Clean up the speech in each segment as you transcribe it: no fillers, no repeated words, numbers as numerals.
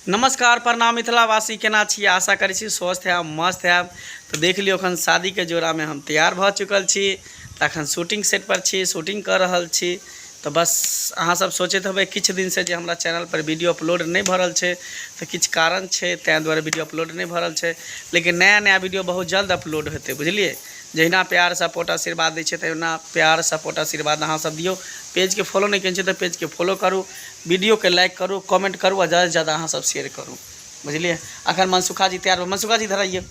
नमस्कार प्रणाम मिथिलावासी, केना छी? आशा करै छी स्वस्थ हैब, मस्त हैब। तऽ देख लियौ, एखन शादीके जोड़ामे हम तैयार भऽ चुकल छी। तऽ एखन शूटिंग सेट पर छी, शूटिंग कऽ रहल छी। तऽ बस अहाँ सब सोचैत हेबै किछु दिनसँ जे हमरा चैनल पर वीडियो अपलोड नहि भऽ रहल छै, तऽ किछु कारण छै, ताहि दुआरे वीडियो अपलोड नहि भऽ रहल छै। लेकिन नया नया वीडियो बहुत जल्द अपलोड हेतै, बुझलियै? जहिना प्यार सपोर्ट आशीर्वाद दै छै, तहिना प्यार सपोर्ट आशीर्वाद अहाँ सब दियौ। पेजके फॉलो नहि केने छी तऽ पेजके फॉलो करू, वीडियोके लाइक करू, कमेंट करू आ ज़्यादासँ ज़्यादा अहाँ सब शेयर करू, बुझलियै? अखन मनसुखा जी तैयार। मनसुखा जी, इधर आइए,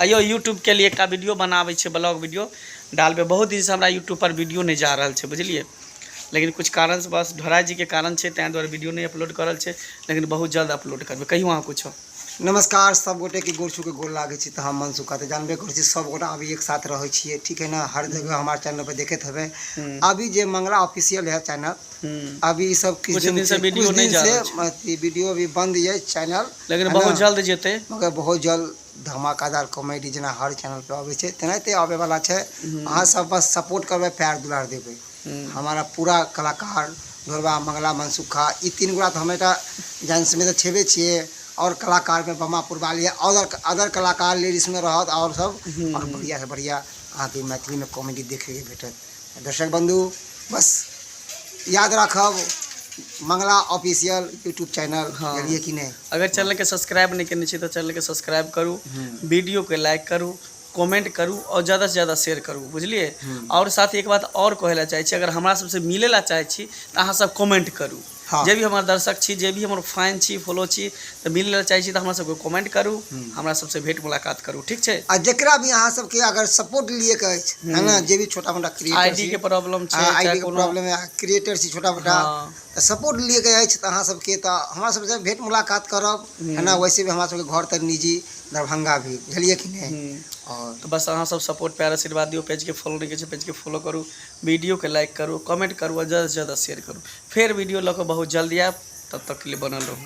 अइयो। यूट्यूबके लिए एकटा वीडियो बनाबै छै, ब्लॉग वीडियो डालबै। बहुत दिनसँ हमरा यूट्यूब पर वीडियो नहि जा रहल छै, बुझलियै? लेकिन किछु कारणसँ, बस ढोराइ जीके कारण छै, ताहि दुआरे वीडियो नहि अपलोड कऽ रहल छै, लेकिन बहुत जल्द अपलोड करबै। कहियौ अहाँ किछो। नमस्कार, सब गोटे के गोर छू के गोर लागै छी। तऽ हम मनसुखा, तऽ जानबे करै छी, सब गोटा अभी एक साथ रहै छियै, ठीक है ने? हर जगह हमार चैनल पर देखैत हेबै। अभी जे मंगला ऑफिशियल है चैनल, अभी ई सब किछु दिन से वीडियो नहीं जा रहल। से वीडियो अभी बंद ये चैनल। लेकिन बहुत जल्द जेतै। मगर बहुत जल्द धमाकेदार कॉमेडी जेना हर चैनल पे अबै छै, तेनाहिते आबै वाला छै। अहाँ सब बस सपोर्ट करबै, प्यार दुलार देबै। हमारा पूरा कलाकार ढोरबा, मंगला, मनसुखा, ई तीन गोटा तऽ हमेटा डांस में तऽ छेबे छियै। और कलाकार में बमा पुरवाली, अदर अदर कलाकार लेडीज में रहत और सब, और बढ़िया से बढ़िया अहाँके मैथिली में कॉमेडी देखैके भेटत। दर्शक बंधु, बस याद राखब, मंगला ऑफिशियल यूट्यूब चैनल। जानलियै कि नहि? अगर चैनलके सब्सक्राइब नहि केने छी तऽ चैनलके सब्सक्राइब करू, वीडियोके लाइक करू, कमेंट करू आओर ज़्यादासँ ज़्यादा शेयर करू, बुझलियै? आओर साथ एक बात आओर कहै लए चाहै छी, अगर हमरा सबसँ मिलै लए चाहै छी तऽ अहाँ सब कमेंट करू। जे भी हमर दर्शक छी, जे भी हमर फैन छी, फॉलो छी, तऽ मिलै लए चाहै छी तऽ हमरा सबके कमेंट करू, हमरा सबसँ भेंट मुलाकात करू, ठीक छै? आ जकरा भी अहाँ सबके अगर सपोर्ट लिए के अछि, है ना, जे भी छोटा मोटा क्रिएटर आईडी के प्रॉब्लम छै, आईडी चाहे के कोनो प्रॉब्लम है, क्रिएटर छी छोटा मोटा, तऽ सपोर्ट लिए के अछि तऽ अहाँ सबके तऽ हमरा सबसँ भेंट मुलाकात करब, है ना? वैसे भी हमरा सबके घर तऽ निजी दरभंगा भी, बुझलियै कि नहि? और तऽ बस अहाँ सब सपोर्ट, प्यार, आशीर्वाद दियौ। पेजके फॉलो नहि करै छै, पेजके फॉलो करू, वीडियोके लाइक करू, कमेंट करू आ ज़्यादासँ ज़्यादा शेयर करू। फेर वीडियो लऽ कऽ बहुत जल्दी आयब, तब तक के लिए बनल रहू।